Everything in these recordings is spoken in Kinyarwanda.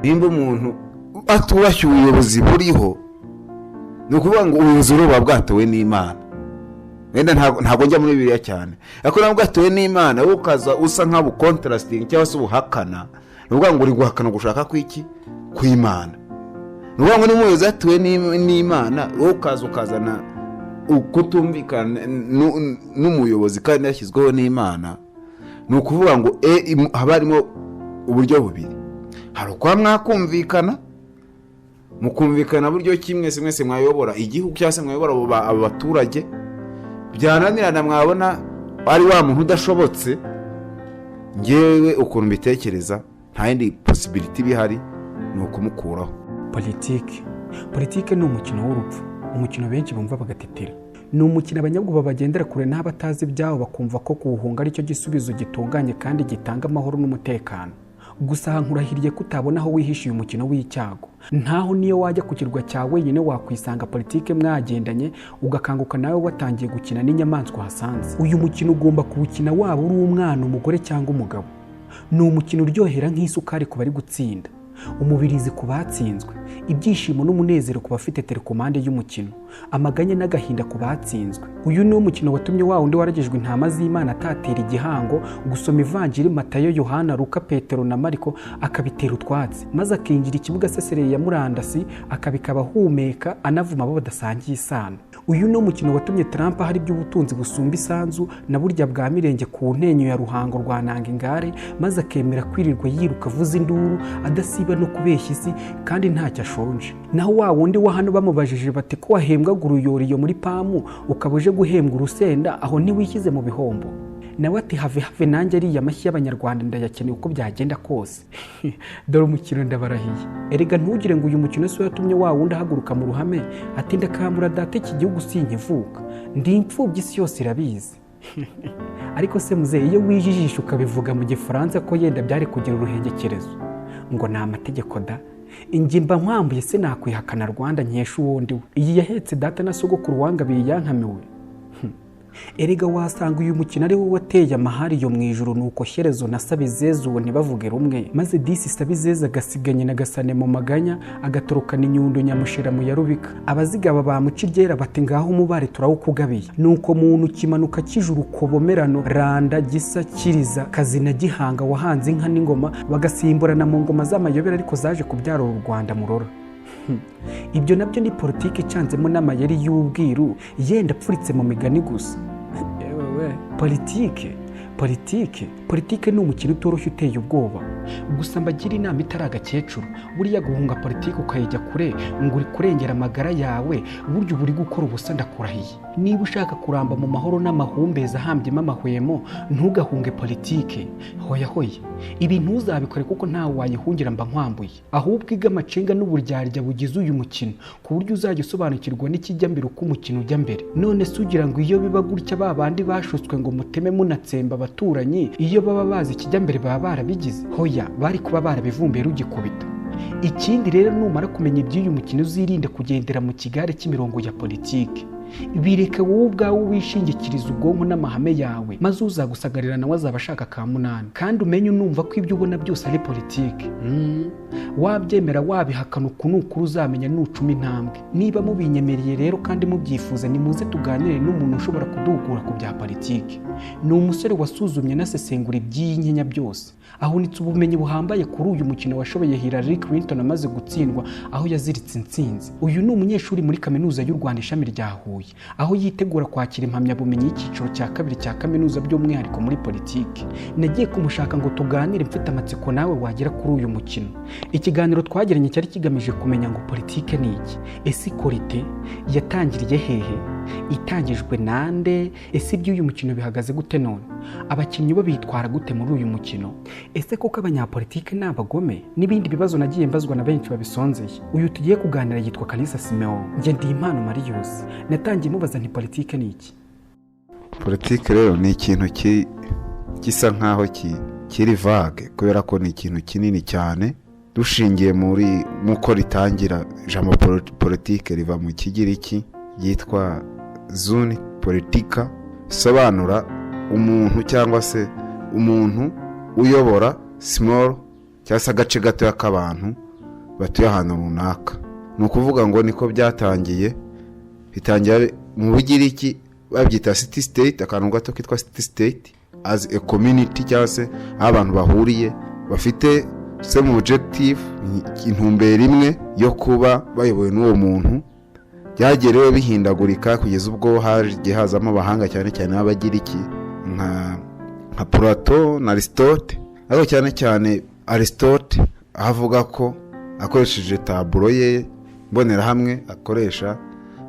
Nimba umuntu atubashye ubuyobozi buriho, ni ukuvuga ngo ubuyobozi buba bwatowe n'Imana. Wenda ntabwo njya muri Bibiliya cyane, ariko nabwo bwatowe n'Imana, wowe ukaza usa nk'aho ubucontrastinga cyangwa se ubuhakana, ni ukuvuga ngo uri guhakana gushaka kw'iki? Kw'Imana. Ni ukuvuga ngo niba umuyobozi yatowe n'Imana, wowe ukaza ukazana kutumvikana n'umuyobozi kandi yashyizweho n'Imana, ni ukuvuga ngo haba harimo uburyo bubiri. Hari ukuba mwakumvikana, mukumvikana buryo ki mwese mwese mwayobora igihugu cyangwa se mwayobora abo baturage. Byananirana, mwabona ari wa muntu udashobotse, ngewe ukuntu mbitekereza, nta yindi possibility iba ihari, ni ukumukuraho. Politiki, politiki ni umukino w'urupfu, umukino benshi bumva bagatetera. Ni umukino abanyabwoba bagendera kure n'abatazi ibyawo bakumva ko kuwuhunga aricyo gisubizo gitunganye kandi gitanga amahoro n'umutekano. Gusa aha nkurahiriye ko utabona aho wihishe uyu mukino w'icyago. Ntaho, niyo wajya ku kirwa cya wenyine wakwisanga politike mwagendanye, ugakanguka nawe watangiye gukina n'inyamaswa wahasanze. Uyu mukino ugomba kuwukina waba uri umwana, umugore cyangwa umugabo. Ni umukino uryohera nk'isukari ku bari gutsinda, umubirizi ku batsinzwe, ibyishimo n'umunezero ku bafite telekomande y'umukino, amaganya n'agahinda ku batsinzwe. Uyu ni wo mukino watumye wa wundi waragijwe intama z'Imana atatira igihango gusoma Ivanjiri, Matayo, Yohana, Luka, Petero na Mariko, akabitera utwatsi, maze akinjira ikibuga asesereye ya murandasi, akabikaba ahumeka anavuma abo badasangiye isano. Uyu ni wo mukino watumye Trump hari iby'ubutunzi busumba isanzu na burya bwa Mirenge ku ntenyo ya Ruhango rwa Nanga ingare, maze akemera kwirirwa yiruka avuza induru adasiba no kubeshya isi kandi ntacyo ashonje. Naho wa wundi wa hano bamubajije bati: "Ko wahembwaga uruyoriyo muri PAM, ukaba uje guhembwa urusenda, aho ntiwishyize mu bihombo?" Nawe ati: "Have, have, nanjye ariya mashyi y'Abanyarwanda ndayakeneye uko byagenda kose." Dore umukino, ndabarahiye. Erega ntugire ngo uyu mukino si wo yatumye wa wundi ahaguruka mu ruhame ati: "Ndakambura data, iki gihugu sinkivuka, ndi imfubyi, isi yose irabizi." Ariko se muzehe, iyo wijijisha ukabivuga mu Gifaransa ko yenda byari kugira uruhengekerezo, ngo ni amategeko da. Ingimba nkwambuye se nakwihakana Rwanda nkesha uwundi we iyi yahetse data na sogokuru wangabiye yankamiwe? Erega wasanga uyu mukino ari wo wateye amahari yo mu ijuru, nuko Shyerezo na Sabizeze uwo ntibavuge rumwe, maze disi Sabizeze agasiganye na Gasane mu maganya, agatorokana inyundo nyamushera mu yarubika. Abazigaba bamuca iryera bati: "Ngaho umubare turawukugabiye." Nuko muntu kimanuka kijuru kobomerano randa gisa kiriza kazina Gihanga wahanze inka n'ingoma, bagasimburana mu ngoma z'amayobera, ariko zaje kubyara uru Rwanda murora. Ibyo nabyo ni politiki icanzemo n'amayeri y'ubwiru, yenda apfuritse mu migani gusa. Yewe, politike, politike, politike ni umukino utoroshye, uteye ubwoba. Gusa mbagira inama itari agakecuru: buriya guhunga politike ukayijya kure ngo uri kurengera amagara yawe, burya uba uri gukora ubusa, ndakurahiye. Niba ushaka kuramba mu mahoro n'amahumbezi ahambyemo amahwemo, ntugahunge politike. Hoya, hoya, ibi ntuzabikore kuko ntawe wayihungira, mba nkwambuye. Ahubwo iga amacenga n'uburyarya bugize uyu mukino, ku buryo uzajya usobanukirwa n'ikijya mbere, uko umukino ujya mbere. None se ugira ngo iyo biba gutya, ba bandi bashutswe ngo muteme munatsemba abaturanyi, iyo baba bazi ikijya mbere baba barabigize? Hoya, bari kuba barabivumbuye rugikubita. Ikindi rero, numara kumenya iby'uyu mukino, uzirinde kugendera mu kigare cy'imirongo ya politiki. Bireke, wowe ubwawe wishingikiriza ubwonko n'amahame yawe, maze uzagusagarira nawe azaba ashaka ka munani. Kandi umenye unumva ko ibyo ubona byose ari politiki. Wabyemera, wabihakana, uku ni ukuri uzamenya nucuma intambwe. Niba mubinyemereye rero kandi mubyifuza, nimuze tuganire n'umuntu ushobora kuduhugura ku bya politiki. Ni umusore wasuzumye anasesengura iby'iyi nkenya byose, ahunitse ubumenyi buhambaye kuri uyu mukino washoboye Hillary Clinton amaze gutsindwa aho yaziritse intsinzi. Uyu ni umunyeshuri muri Kaminuza y'u Rwanda, ishami rya Huye, aho yitegura kwakira impamyabumenyi y'icyiciro cya kabiri cya kaminuza, by'umwihariko muri politiki. Nagiye kumushaka ngo tuganire, mfite amatsiko nawe wagera kuri uyu mukino. Ikiganiro twagiranye cyari kigamije kumenya ngo politike ni iki? Ese ikora ite? Yatangiriye hehe? Itangijwe nande? Ese iby'uyu mukino bihagaze gute none? Abakinnyi bo bitwara gute muri uyu mukino? Ese koko abanyapolitike ni abagome? N'ibindi bibazo nagiye mbazwa na benshi babisonzeye. Uyu tugiye kuganira yitwa Kalisa Simeon. Njye ndi Impano Marius. Natangiye mubaza nti: "Politike ni iki?" Politiki rero ni ikintu gisa nk'aho kiri vague, kubera ko ni ikintu kinini cyane. Dushingiye muri muko ritangira, ijambo politike riva mu Kigiriki ryitwa zuni politika, bisobanura umuntu cyangwa se umuntu uyobora small cyangwa se agace gatoya k'abantu. batuye ahantu runaka. Ni ukuvuga ngo niko byatangiye, bitangira mu Bugiriki babyita city state, akantu gato kitwa city state as a community, cyangwa se aho abantu bahuriye bafite same objective, intumbero imwe yo kuba bayobowe n'uwo muntu. Byagiye rero bihindagurika kugeza ubwo hagiye hazamo abahanga, cyane cyane b'Abagiriki nka Plato na Aristote, ariko cyane cyane Aristote, aho avuga ko akoresheje tableau ye mbonerahamwe akoresha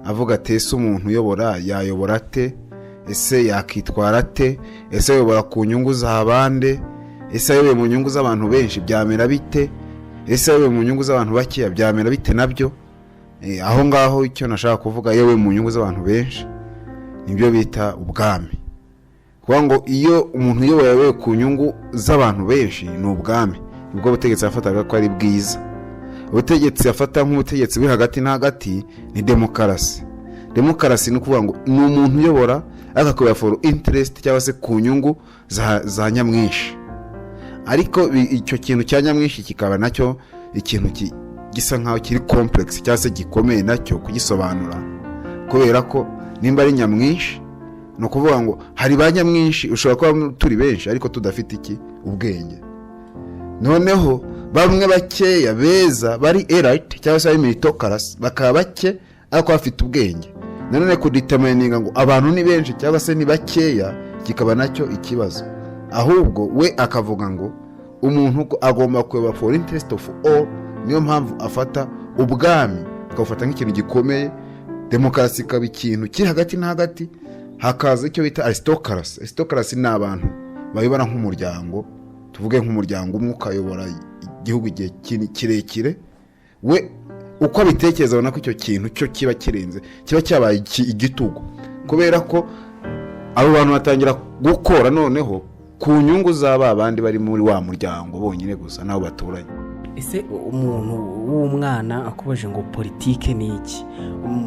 avuga ati: "Ese umuntu uyobora yayobora ate? Ese yakitwara ate? Ese ayobora ku nyungu za bande? Ese ayoboye mu nyungu z'abantu benshi byamera bite? Ese ayoboye mu nyungu z'abantu bakeya byamera bite nabyo?" Aho ngaho icyo nashaka kuvuga, ayoboye mu nyungu z'abantu benshi nibyo bita ubwami. Kuvuga ngo iyo umuntu uyoboye ayoboye ku nyungu z'abantu benshi ni ubwami, nibwo butegetsi yafataga ko ari bwiza. Ubutegetsi yafata nk'ubutegetsi buri hagati na hagati ni demokarasi. Demokarasi ni ukuvuga ngo ni umuntu uyobora ariko akabera for interest, cyangwa se ku nyungu za nyamwinshi, ariko icyo kintu cya nyamwinshi kikaba nacyo ikintu gisa nkaho kiri complex cyangwa se gikomeye nacyo kugisobanura, kubera ko nimba ari nyamwinshi ni ukuvuga ngo hari ba nyamwinshi, ushobora kuba turi benshi ariko tudafite iki? Ubwenge. Noneho bamwe bakeya beza bari elite cyangwa se bari meritocracy bakaba bake ariko bafite ubwenge. Nanone kudetermininga ngo abantu ni benshi cyangwa se ni bakeya kikaba nacyo ikibazo. Ahubwo we akavuga ngo umuntu agomba kureba for interest of all. Niyo mpamvu afata ubwami akabufata nk'ikintu gikomeye, demokarasi ikaba ikintu kiri hagati na hagati, hakaza icyo bita aristocracy. Aristocracy ni abantu bayobora nk'umuryango, tuvuge nk'umuryango umwe ukayobora igihugu igihe kirekire. We uko abitekereza abona ko icyo kintu cyo kiba kirenze, kiba cyabaye igitugu, kubera ko abo bantu batangira gukora noneho ku nyungu za ba bandi bari muri wa muryango bonyine gusa n'abo baturanye. Ese umuntu w'umwana akubaje ngo politike ni iki,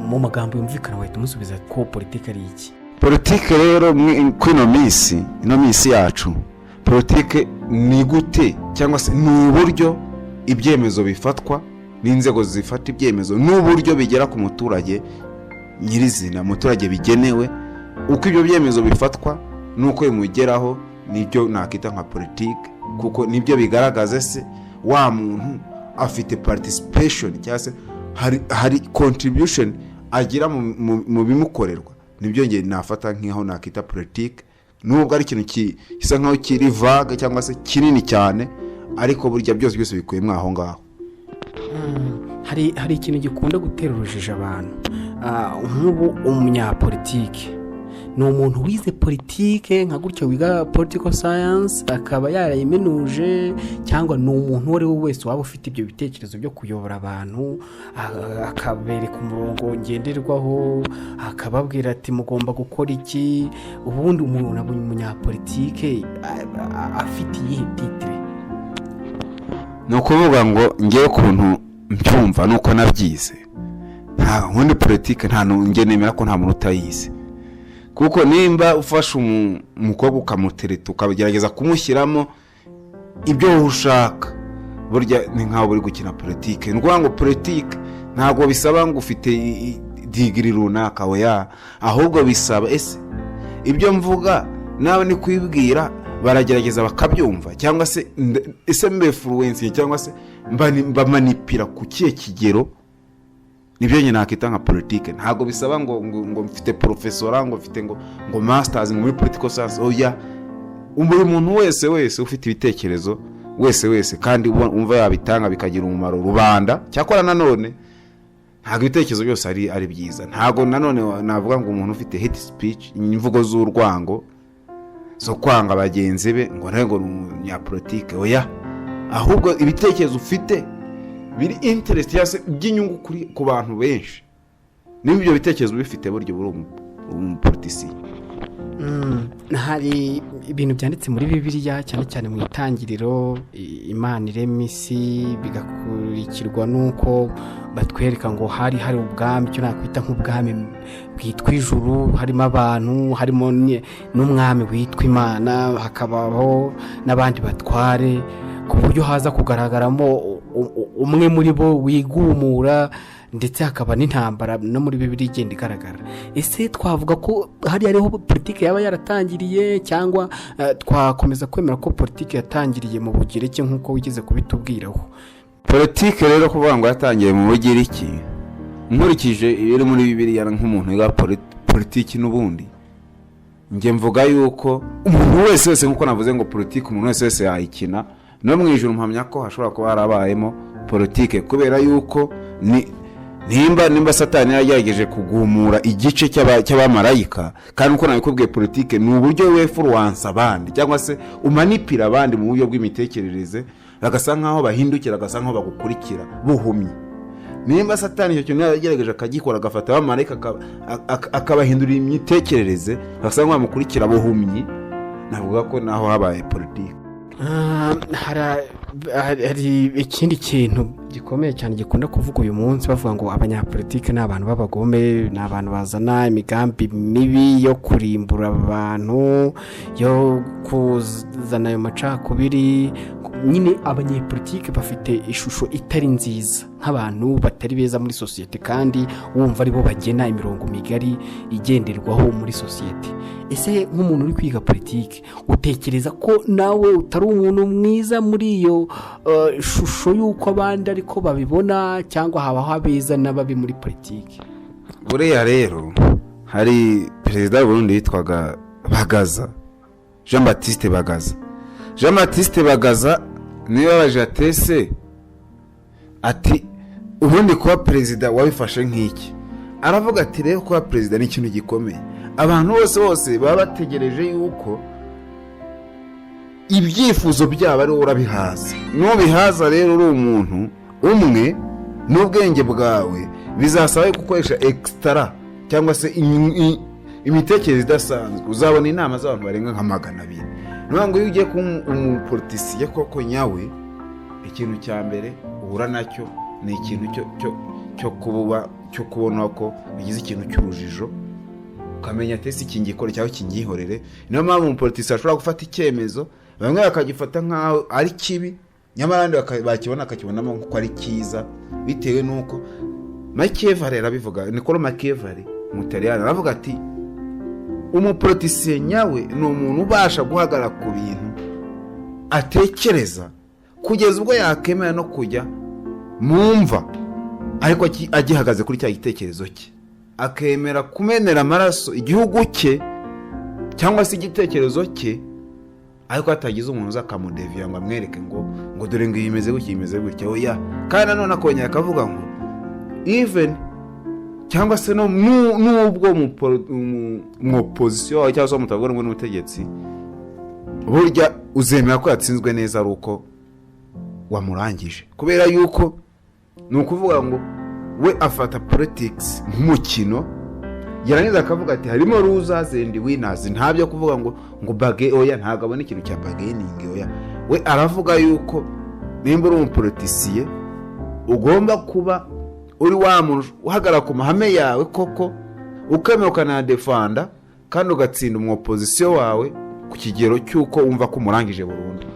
mu magambo yumvikana wahita umusubiza ko politike ari iki? Politike rero kuri ino minsi, ino minsi yacu, politike ni gute cyangwa se ni uburyo ibyemezo bifatwa n'inzego zifata ibyemezo n'uburyo bigera ku muturage nyirizina, umuturage bigenewe. Uko ibyo byemezo bifatwa n'uko bimugeraho nibyo nakita nka politike, kuko nibyo bigaragaza se wa muntu afite participation cyangwa se hari contribution agira mu bimukorerwa. Nibyo nge nafata nk'aho nakita politike, nubwo ari ikintu gisa nkaho kiri vague cyangwa se kinini cyane, ariko burya byose byose bikubiyemo aho ngaho. Hari ikintu gikunda gutera urujijo abantu. Nk'ubu umunyapolitike ni umuntu wize politike nka gutya wiga political science akaba yarayiminuje, cyangwa ni umuntu uwo ari we wese waba ufite ibyo bitekerezo byo kuyobora abantu, akabereka umurongo ngenderwaho, akababwira ati: "Mugomba gukora iki"? Ubundi umuntu aba umunyapolitike afite iyihe titre? Ni ukuvuga ngo ngewe ukuntu mbyumva nuko nabyize, nta ubundi politike nta nge nemera ko nta muntu utayizi, kuko nimba ufashe umukobwa ukamutereta, ukagerageza kumushyiramo ibyo wowe ushaka, burya ni nkaho uri gukina politike. Ni ukuvuga ngo politike ntabwo bisaba ngo ufite degree runaka, oya, ahubwo bisaba: ese ibyo mvuga nawe ni kwibwira baragerageza bakabyumva, cyangwa se ese mbe influence cyangwa se mbamanipira ku kihe kigero? Nibyo nyine nakita nka politike. Ntabwo bisaba ngo mfite professor, ngo mfite ngo masters ngo muri political science, oya. Buri muntu wese wese ufite ibitekerezo wese wese kandi wumva yabitanga bikagira umumaro rubanda. Cyakora nanone ntabwo ibitekerezo byose ari byiza. Ntabwo nanone navuga ngo umuntu ufite hate speech, imvugo z'urwango zo kwanga bagenzi be, ngo nawe ngo ni umunyapolitike, oya. Ahubwo ibitekerezo ufite biri interest cyangwa se by'inyungu ku bantu benshi, niba ibyo bitekerezo ubifite, burya uba uri umupolitisiye. Hari ibintu byanditse muri Bibiliya, cyane cyane mu Itangiriro, Imana irema isi, bigakurikirwa n'uko batwereka ngo hari ubwami, icyo nakwita nk'ubwami bwitwa ijuru, harimo abantu, harimo n'umwami witwa Imana, hakabaho n'abandi batware, ku buryo haza kugaragaramo umwe muri bo wigumura, ndetse hakaba n'intambara no muri Bibiri igenda igaragara. Ese twavuga ko hariya ariho politiki yaba yaratangiriye, cyangwa twakomeza kwemera ko politiki yatangiriye mu Bugiriki nk'uko wigeze kubitubwiraho? Politiki rero, kuvuga ngo yatangiye mu Bugiriki, nkurikije ibiri muri Bibiliya, nk'umuntu wiga politiki n'ubundi, njye mvuga yuko umuntu wese wese, nk'uko navuze ngo politiki umuntu wese wese yayikina, no mu ijoro mpamya ko hashobora kuba harabayemo politiki, kubera yuko ni nimba Satani yagerageje kugumura igice cy'abamarayika, kandi uko nabikubwiye, politiki ni uburyo w'influence abandi cyangwa se umanipira abandi mu buryo bw'imitekerereze, bagasa nk'aho bahindukira, bagasa nk'aho bagukurikira buhumyi. Nimba Satani icyo kintu yagerageje akagikora, agafata abamarayika akabahindurira imitekerereze, bagasa nk'aho bamukurikira buhumyi, navuga ko naho habaye politiki. Hari ikindi kintu gikomeye cyane gikunda kuvuga uyu munsi, bavuga ngo abanyapolitike ni abantu b'abagome, ni abantu bazana imigambi mibi yo kurimbura abantu, yo kuzana ayo macakubiri. Nyine abanyepolitike bafite ishusho itari nziza nk'abantu batari beza muri sosiyete, kandi wumva aribo bagena imirongo migari igenderwaho muri sosiyete. Ese nk'umuntu uri kwiga politiki, utekereza ko nawe utari umuntu mwiza muri iyo shusho y'uko abandi ariko babibona, cyangwa habaho abeza n'ababi muri politiki? Buriya rero hari perezida w'Uburundi yitwaga Bagaza, Jean Baptiste Bagaza. Jean Baptiste Bagaza niwe babaje atese ati: "Ubundi kuba perezida wabifashe nk'iki?" Aravuga ati: "Rero kuba perezida ni ikintu gikomeye. Abantu bose bose baba bategereje yuko ibyifuzo byabo ari wowe urabihaza. Nubihaza rero uri umuntu umwe n'ubwenge bwawe, bizasaba gukoresha extra cyangwa se imitekerereze idasanzwe. Uzabona inama z'abantu barenga nka 200." Ni ngo iyo ugiye kuba umupolitisiye koko nyawe, ikintu cya mbere uhura nacyo ni ikintu cyo kuba cyo kubona ko bigize ikintu cy'urujijo, ukamenya ati: "Ese iki ngikore cyangwa iki ngihorere?" Niyo mpamvu umupolitisiye ashobora gufata icyemezo, bamwe bakagifata nk'aho ari kibi, nyamara abandi bakibona bakakibonamo ko ari cyiza, bitewe n'uko Machiavelli arabivuga. Niccolo Machiavelli, Umutaliyani, aravuga ati: "Umupolitisiye nyawe ni umuntu ubasha guhagarara ku bintu atekereza kugeza ubwo yakemera no kujya mu mva, ariko agihagaze kuri cya gitekerezo cye, akemera kumenera amaraso igihugu cye cyangwa se igitekerezo cye, ariko hatagize umuntu uza akamudeviya ngo amwereke ngo dore ngo iyi imeze gutya, imeze gutya." Oya. Kandi nanone akongera akavuga ngo even cyangwa se no nubwo mu opposition wawe cyangwa se mutavuga rumwe n'ubutegetsi, burya uzemera ko yatsinzwe neza ari uko wamurangije, kubera yuko ni ukuvuga ngo we afata politics nk'umukino, yarangiza akavuga ati: "Harimo losers and winners." Nta byo kuvuga ngo bargain, oya, ntabwo abona ikintu cya bargaining, oya. We aravuga yuko nimba uri umupolitisiye, ugomba kuba uri wa muntu uhagarara ku mahame yawe koko, ukemera ukanayadefanda, kandi ugatsinda umwopozisiyo wawe ku kigero cy'uko wumva ko umurangije burundu.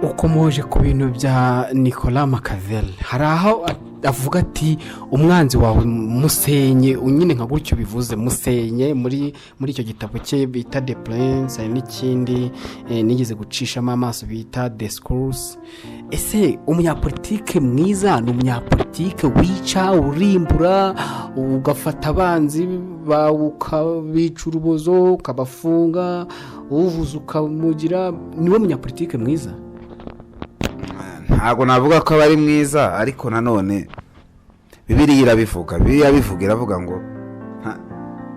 Ukomoje ku bintu bya Nicolas Machiavelli. Hari aho avuga ati: "Umwanzi wawe musenye." Nyine nka gutyo bivuze musenye muri icyo gitabo cye bita The Prince. Hari n'ikindi nigeze gucishamo amaso bita Discourse. Ese umunyapolitike mwiza ni umunyapolitike wica, urimbura, ugafata abanzi bawe ukabica urubozo, ukabafunga, uvuze ukamugira, niwe munyapolitike mwiza? Ntabwo navuga ko aba ari mwiza, ariko nanone Bibiliya irabivuga. Bibiliya irabivuga, iravuga ngo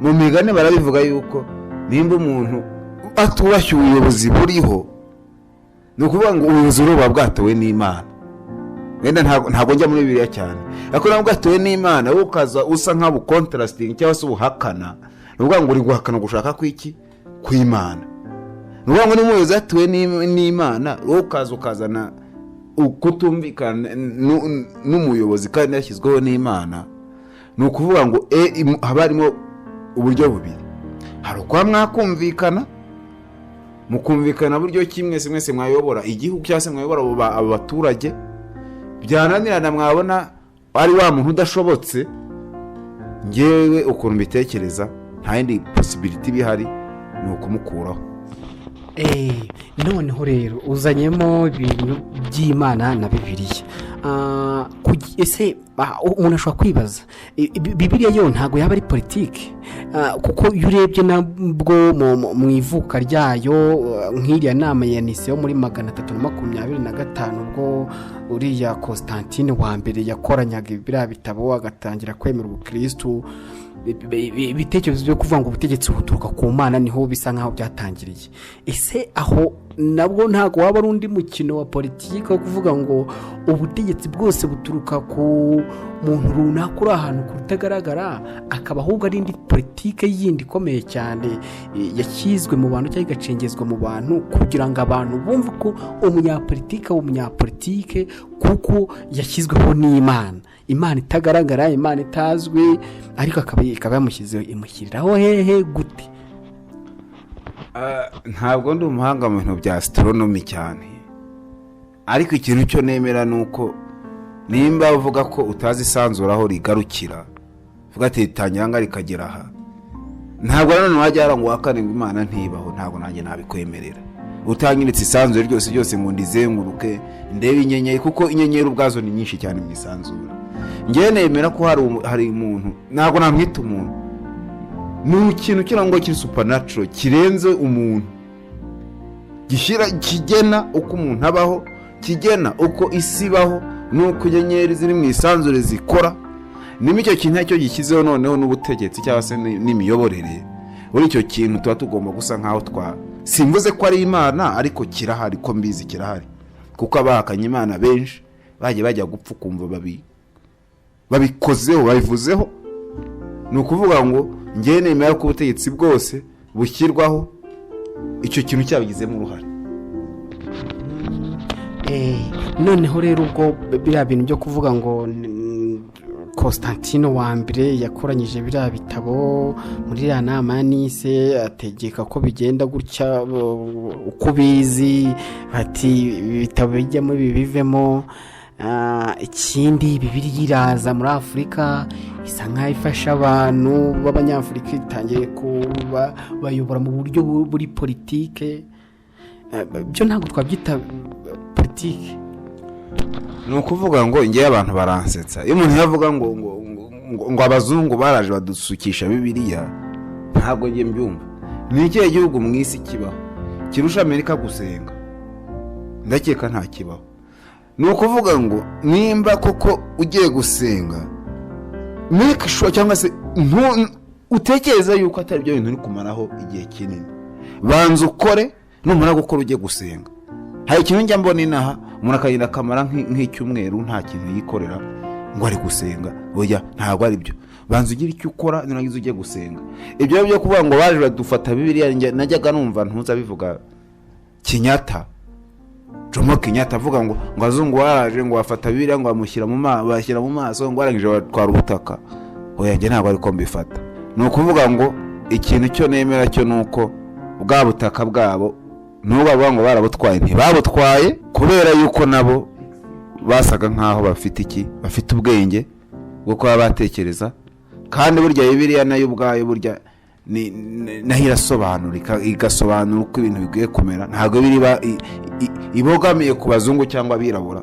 mu Migani barabivuga yuko nimba umuntu atubashye ubuyobozi buriho, ni ukuvuga ngo ubuyobozi buba bwatowe n'Imana. Wenda ntabwo njya muri Bibiliya cyane, ariko nabwo bwatowe n'Imana, wowe ukaza usa nk'aho ubucontrastinga cyangwa se ubuhakana, ni ukuvuga ngo uri guhakana gushaka kw'iki? Kw'Imana. Ni ukuvuga ngo niba umuyobozi yatowe n'Imana, wowe ukaza ukazana kutumvikana n'umuyobozi kandi yashyizweho n'Imana, ni ukuvuga ngo haba harimo uburyo bubiri: hari ukuba mwakumvikana. Mukumvikana buryo ki mwese mwese mwayobora igihugu cyangwa se mwayobora abo baturage. Byananirana, mwabona ari wa muntu udashobotse, ngewe ukuntu mbitekereza, nta yindi possibility iba ihari, ni ukumukuraho. Noneho rero uzanyemo ibintu by'Imana na Bibiliya. Ese umuntu ashobora kwibaza, Bibiliya yo ntabwo yaba ari politiki? Kuko iyo urebye nabwo mu ivuka ryayo, nk'iriya nama ya Nise yo muri 325, ubwo uriya Constantine wa mbere yakoranyaga biriya bitabo agatangira kwemera ubukirisitu, ibitekerezo byo kuvuga ngo ubutegetsi buturuka ku Mana niho bisa nk'aho byatangiriye. Ese aho nabwo ntabwo waba ari undi mukino wa politiki wo kuvuga ngo ubutegetsi bwose buturuka ku muntu runaka uri ahantu ku rutagaragara, akaba ahubwo ari indi politiki yindi ikomeye cyane, yashyizwe mu bantu cyangwa igacengezwa mu bantu kugira ngo abantu bumve ko umunyapolitike ari umunyapolitike kuko yashyizweho n'Imana, Imana itagaragara, Imana itazwi, ariko ikaba yamushyizeho, imushyiriraho hehe, gute? Ntabwo ndi umuhanga mu bintu bya astronomy cyane, ariko ikintu cyo nemera ni uko nimba uvuga ko utazi isanzura aho rigarukira, uvuga ati ritangira ngo rikagera aha, ntabwo nanone wajya hariya ngo uhakane ngo Imana ntibaho. Ntabwo nanjye nabikwemerera utangiritse isanzure ryose ryose ngo ndizenguruke ndebe inyenyeri, kuko inyenyeri ubwazo ni nyinshi cyane mu isanzure. Ngewe nemera ko hari umuntu, ntabwo namwita umuntu, ni ikintu kirangwa kiri supernatural, kirenze umuntu, gishyira kigena uko umuntu abaho, kigena uko isi ibaho n'uko inyenyeri ziri mu isanzure zikora. Niba icyo kintu aricyo gishyizeho noneho n'ubutegetsi cyangwa se n'imiyoborere muri icyo kintu, tuba tugomba gusa nk'aho twa, simvuze ko ari Imana, ariko kirahari, ko mbizi kirahari, kuko abahakanye Imana benshi bagiye bajya gupfa ukumva babikozeho, babivuzeho. Ni ukuvuga ngo ngewe nemera ko ubutegetsi bwose bushyirwaho icyo kintu cyabigizemo uruhare. Noneho rero ubwo biriya bintu byo kuvuga ngo Constantine wa mbere yakoranyije biriya bitabo muri iriya nama ya Nise, ategeka ko bigenda gutya, uko ubizi, bati ibitabo bijyamo ibi bivemo. Ikindi, Bibiliya iraza muri Afurika isa nkaho ifasha abantu b'Abanyafurika, itangiye kuba bayobora mu buryo buri politike. Byo ntabwo twabyita politike? Ni ukuvuga ngo ngewe abantu baransetsa iyo umuntu yavuga ngo abazungu baraje badusukisha Bibiliya. Ntabwo njye mbyumva. Ni ikihe gihugu mu isi kibaho kirusha Amerika gusenga? Ndakeka nta kibaho. Ni ukuvuga ngo nimba koko ugiye gusenga, make sure cyangwa se utekereza yuko atari byo bintu uri kumaraho igihe kinini. Banza ukore, numara gukora ujye gusenga. Hari ikintu njya mbona inaha, umuntu akagenda akamara nk'icyumweru nta kintu yikorera ngo ari gusenga. Oya, ntabwo ari byo. Banza ugire icyo ukora, nurangiza ujye gusenga. Ibyo byo kuvuga ngo baje badufata Bibiliya, najyaga numva ntuza bivuga Kenyatta, Jomo Kenyatta, avuga ngo abazungu baraje ngo bafata Bibiliya, ngo bamushyira mu bashyira mu maso, ngo barangije batwara ubutaka. Oya, njye ntabwo ariko mbifata. Ni ukuvuga ngo ikintu cyo nemera cyo ni uko bwa butaka bwabo n'ubwo bavuga ngo barabutwaye, ntibabutwaye, kubera yuko nabo basaga nk'aho bafite iki, bafite ubwenge bwo kuba batekereza. Kandi burya Bibiliya nayo ubwayo burya nayo irasobanura, igasobanura uko ibintu bikwiye kumera. Ntabwo biriba ibogamiye ku bazungu cyangwa abirabura.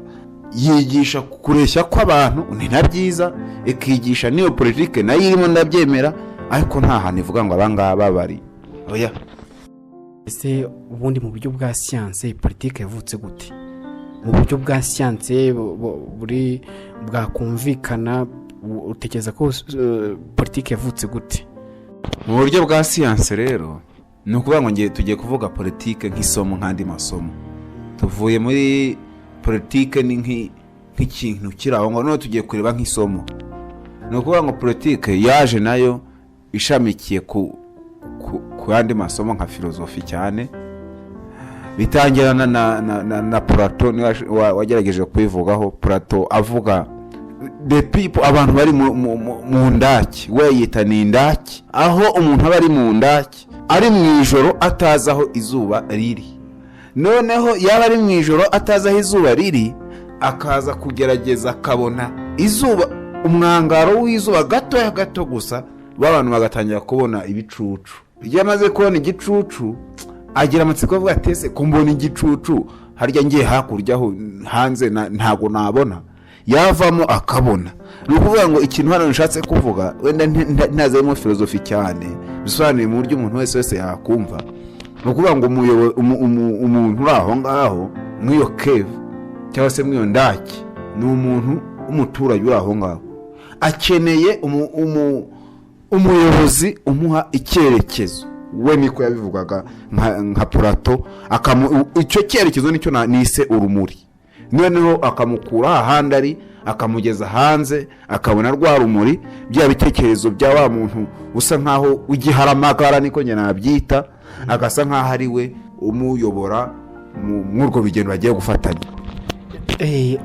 Yigisha kureshya kw'abantu, ni na byiza, ikigisha n'iyo politike nayo irimo, ndabyemera, ariko nta hantu ivuga ngo abangaba bari, oya. Ese ubundi mu buryo bwa siyanse politiki yavutse gute? Mu buryo bwa siyanse buri bwakumvikana, utekereza ko politiki yavutse gute? Mu buryo bwa siyanse rero, ni ukuvuga ngo ngiye tugiye kuvuga politike nk'isomo nk'andi masomo. Tuvuye muri politike ni nk'ikintu kiri aho ngaho, noneho tugiye kureba nk'isomo. Ni ukuvuga ngo politike yaje nayo ishamikiye ku yandi masomo nka filozofi cyane, bitangirana na Plato, niwe wagerageje kubivugaho. Plato avuga the people, abantu bari mu ndaki, we yita ni indaki, aho umuntu aba ari mu ndaki. Ari mu ijoro, atazi aho izuba riri. Noneho yaba ari mu ijoro atazi aho izuba riri, akaza kugerageza akabona izuba, umwangaro w'izuba gatoya gato gusa, abantu bagatangira kubona ibicucu. Iyo amaze kubona igicucu, agira amatsiko, avuga ati: "Ese ko mbona igicucu, harya ngiye hakurya aho hanze ntabwo nabona?" Yavamo akabona. Ni ukuvuga ngo ikintu hano nshatse kuvuga, wenda ntazemo filozofi cyane, bisobanuye mu buryo umuntu wese yakumva, ni ukuvuga ngo umuntu uri aho ngaho muri iyo cave cyangwa se muri iyo ndaki, ni umuntu w'umuturage uri aho ngaho, akeneye umuyobozi umuha icyerekezo. We niko yabivugaga nka Plato. Icyo cyerekezo nicyo nise urumuri. Noneho akamukura ahandi ari, akamugeza hanze, akabona rwa rumuri, bya bitekerezo bya wa muntu usa nkaho w'igiharamagara, niko njye nabyita, agasa nkaho ari we umuyobora muri urwo rugendo bagiye gufatanya.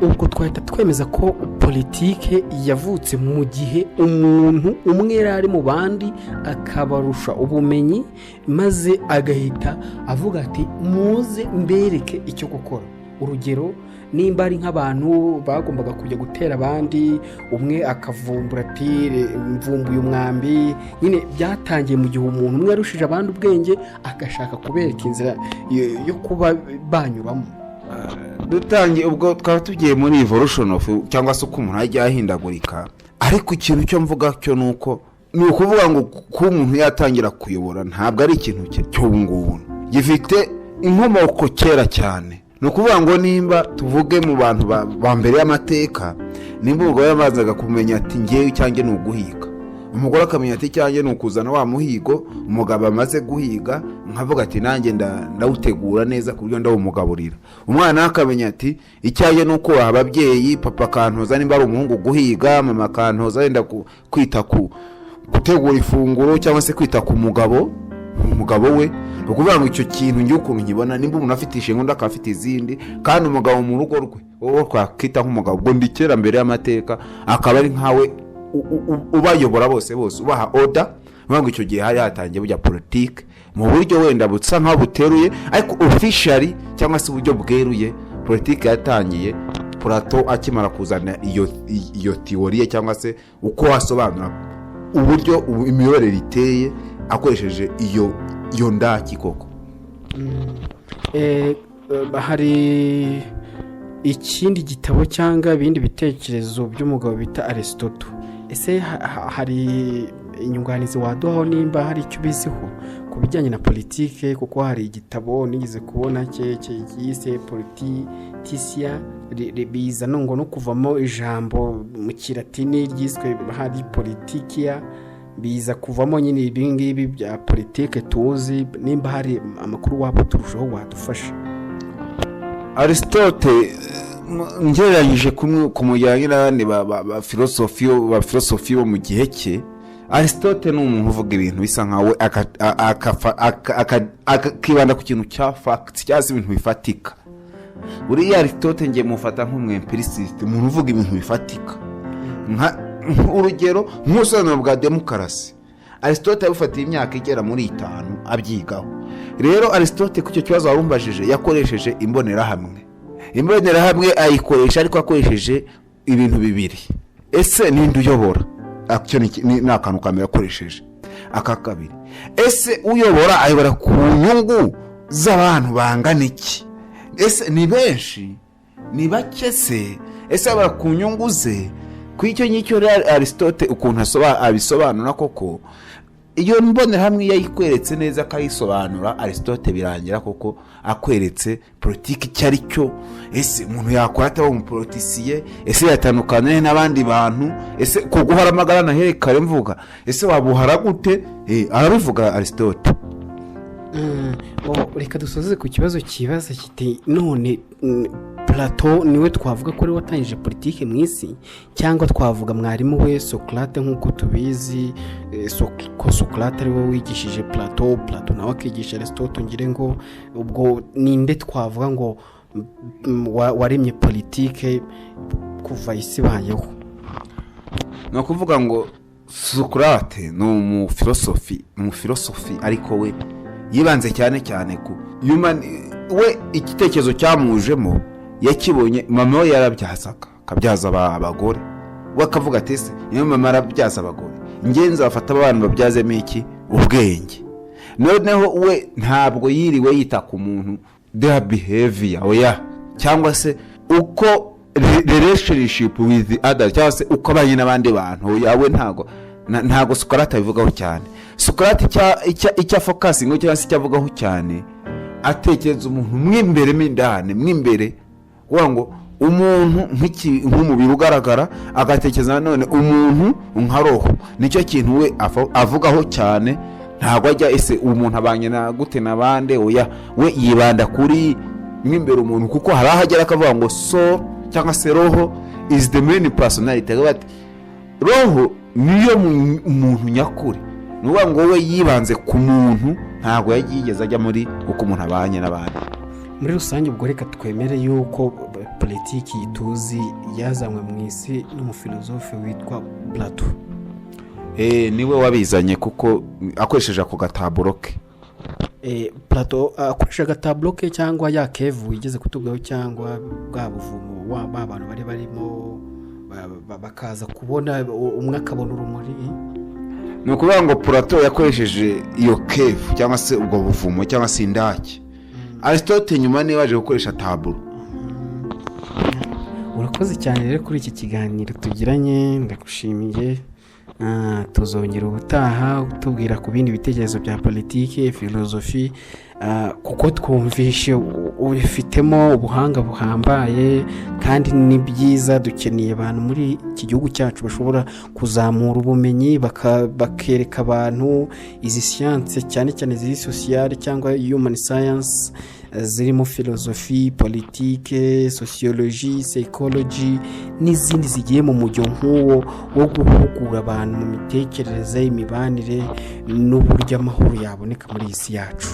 Ubwo twahita twemeza ko politike yavutse mu gihe umuntu umwe yari ari mu bandi, akabarusha ubumenyi, maze agahita avuga ati: "Muze mbereke icyo gukora." Urugero, nimba ari nk'abantu bagombaga kujya gutera abandi, umwe akavumbura ati: "Mvumbuye umwambi." Nyine byatangiye mu gihe umuntu umwe yarushije abandi ubwenge, agashaka kubereka inzira yo kuba banyuramo. Dutangiye ubwo, twaba tugiye muri evolution of, cyangwa se uko umuntu ajya ahindagurika. Ariko ikintu cyo mvuga cyo ni uko, ni ukuvuga ngo kuba umuntu yatangira kuyobora ntabwo ari ikintu cy'ubu ngubu, gifite inkomoko kera cyane. Ni ukuvuga ngo nimba tuvuge mu bantu ba mbere y'amateka, nimba umugabo yabanzaga kumenya ati: "Ngewe icyanjye ni uguhiga," umugore akamenya ati: "Icyanjye ni ukuzana wa muhigo umugabo amaze guhiga," nkavuga ati: "Nanjye ndawutegura neza ku buryo ndawumugaburira." Umwana we akamenya ati: "Icyanjye ni ukubaha ababyeyi, papa akantoza nimba ari umuhungu guhiga, mama akantoza wenda kwita ku gutegura ifunguro cyangwa se kwita ku mugabo, umugabo we." Ni ukuvuga ngo icyo kintu njye ukuntu nkibona, nimba umuntu afite inshingano, undi akaba afite izindi, kandi umugabo mu rugo rwe, wowe twakwita nk'umugabo, ubwo ndi kera mbere y'amateka, akaba ari nkawe ubayobora bose bose, ubaha order. Niyo ngo icyo gihe hari hatangiye bujya politike mu buryo wenda busa nkaho buteruye, ariko officially cyangwa se uburyo bweruye, politike yatangiye Plato akimara kuzana iyo théorie, cyangwa se uko wasobanura uburyo imiyoborere iteye akoresheje iyo ndaki koko. Hari ikindi gitabo cyangwa ibindi bitekerezo by'umugabo bita Aristote. Ese hari inyunganizi waduhaho nimba hari icyo ubiziho ku bijyanye na politike? Kuko hari igitabo nigeze kubona cye yise Polititia, biza ngo no kuvamo ijambo mu Kilatini ryiswe hari politikia, biza kuvamo nyine ibi ngibi bya politike tuzi. Nimba hari amakuru waba uturushaho, wadufasha. Aristote, ngereranyije kumujyanye n'abandi ba filosofi bo mu gihe cye, Aristote ni umuntu uvuga ibintu bisa nkawe akibanda ku kintu cya facts cyangwa se ibintu bifatika. Buriya Aristote ngiye mufata nk'umu empiriciste, umuntu uvuga ibintu bifatika. Urugero, nk'ubusobanuro bwa demokarasi, Aristote yabufatiye imyaka igera muri 5 abyigaho. Rero Aristote, ku icyo kibazo warumbajije, yakoresheje imbonerahamwe. Imbonerahamwe ayikoresha ariko akoresheje ibintu bibiri: ese ninde uyobora? Icyo ni akantu ka mbere akoresheje. Aka kabiri: ese uyobora ayobora ku nyungu z'abantu bangana iki? Ese ni benshi, ni bake se? Ese ayobora ku nyungu ze? Ku icyo ngicyo rero, Aristote ukuntu abisobanura koko, iyo mbonerahamwe iyo ayikweretse neza akayisobanura, Aristote birangira koko akweretse politiki icyo ari cyo. Ese umuntu yakora ataba umupoliticien? Ese yatandukana he n'abandi bantu? Ese ku guhara amagara nahere kare mvuga, ese wabuhara gute? Arabivuga Aristote. Oh, reka dusoze ku kibazo kibaza kiti: none Plato niwe twavuga ko ariwe watangije politiki mu isi, cyangwa twavuga mwarimu we Socrate, nk'uko tubizi ko Socrate ariwe wigishije Plato, Plato nawe akigisha Aristote? Ngire ngo ubwo ninde twavuga ngo waremye politike kuva isi ibayeho? Ni ukuvuga ngo Socrate ni umufilosofi, ariko we yibanze cyane cyane ku human. We igitekerezo cyamujemo yakibonye mama we yarabyazaga, akabyaza abagore. We akavuga ati: "Ese niyo mama arabyaza abagore, ingenzi bafata abana babyazemo iki? Ubwenge." Noneho we ntabwo yiriwe yita ku muntu, their behavior, oya, cyangwa se uko relationship with the others, cyangwa se uko abanye n'abandi bantu, oya. We ntabwo Socrate abivugaho cyane. Socrate icya focusing cyangwa se icyo avugaho cyane, atekereza umuntu mw'imbere, mo indani, mw'imbere, kuvuga ngo umuntu nk'umubiri ugaragara, agatekereza nanone umuntu nka roho. Nicyo kintu we avugaho cyane. Ntabwo ajya ese umuntu abanye na gute na bande, oya. We yibanda kuri mw'imbere umuntu, kuko hari aho agera akavuga ngo soul cyangwa se roho is the main personality. Akavuga ati roho niyo umuntu nyakuri. Ni ukuvuga ngo we yibanze ku muntu, ntabwo yagiye yigeze ajya muri uko umuntu abanye n'abandi. Muri rusange ubwo reka twemere yuko politiki tuzi yazanywe mu isi n'umufilozofe witwa Plato. Niwe wabizanye, kuko akoresheje ako gataburo ke. Plato akoresha agataburo ke, cyangwa ya cave wigeze kutubwaho, cyangwa bwa buvumo ba bantu bari barimo bakaza kubona, umwe akabona urumuri. Ni ukuvuga ngo Plato yakoresheje iyo cave cyangwa se ubwo buvumo cyangwa se indake. Aristote nyuma niwe waje gukoresha taburo. Urakoze cyane rero kuri iki kiganiro tugiranye, ndagushimiye. Tuzongera ubutaha utubwira ku bindi bitekerezo bya politiki, filozofi, kuko twumvishe ubifitemo ubuhanga buhambaye, kandi ni byiza. Dukeneye abantu muri iki gihugu cyacu bashobora kuzamura ubumenyi, bakereka abantu izi siyanse, cyane cyane ziri sociale cyangwa human science, zirimo filozofi, politike, sociologie, psychology n'izindi zigiye mu mujyo nk'uwo wo guhugura abantu mu mitekerereze, imibanire n'uburyo amahoro yaboneka muri iyi si yacu.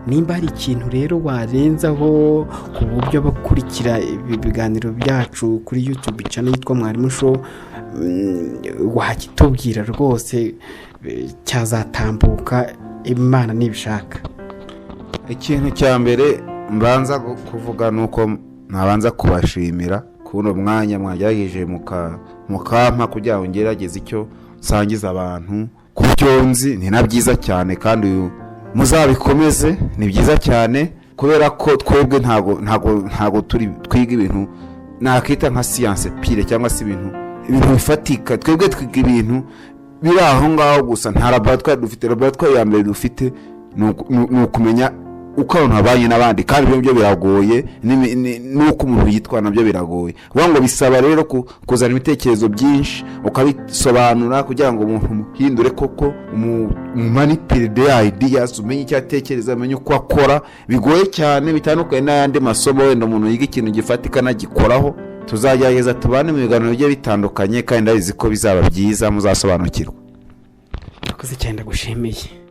Nimba hari ikintu rero warenzaho ku buryo abakurikira ibi biganiro byacu kuri YouTube channel yitwa Mwarimu Show, wakitubwira rwose, cyazatambuka Imana nibishaka. Ikintu cya mbere mbanza kuvuga ni uko nabanza kubashimira kubona umwanya mwagerageje mukampa kugira ngo ngerageze icyo nsangiza abantu ku byo nzi. Ni na byiza cyane, kandi uyu muzabikomeze, ni byiza cyane, kubera ko twebwe ntabwo turi twiga ibintu nakita nka science pure cyangwa se ibintu bifatika. Twebwe twiga ibintu biri aho ngaho gusa, nta laboratwari dufite. Laboratwari ya mbere dufite ni ukumenya uko abantu babanye n'abandi, kandi ibyo byo biragoye, n'uko umuntu yitwara nabyo biragoye. Kuvuga ngo bisaba rero kuzana ibitekerezo byinshi ukabisobanura kugira ngo umuntu umuhindure koko, umumanipire the ideas, umenye icyo atekereza, umenye uko akora. Bigoye cyane, bitandukanye n'ayandi masomo wenda umuntu yiga ikintu gifatika anagikoraho. Tuzagerageza tubane mu biganiro bigiye bitandukanye, kandi ndabizi ko bizaba byiza, muzasobanukirwa. Urakoze cyane, ndagushimiye.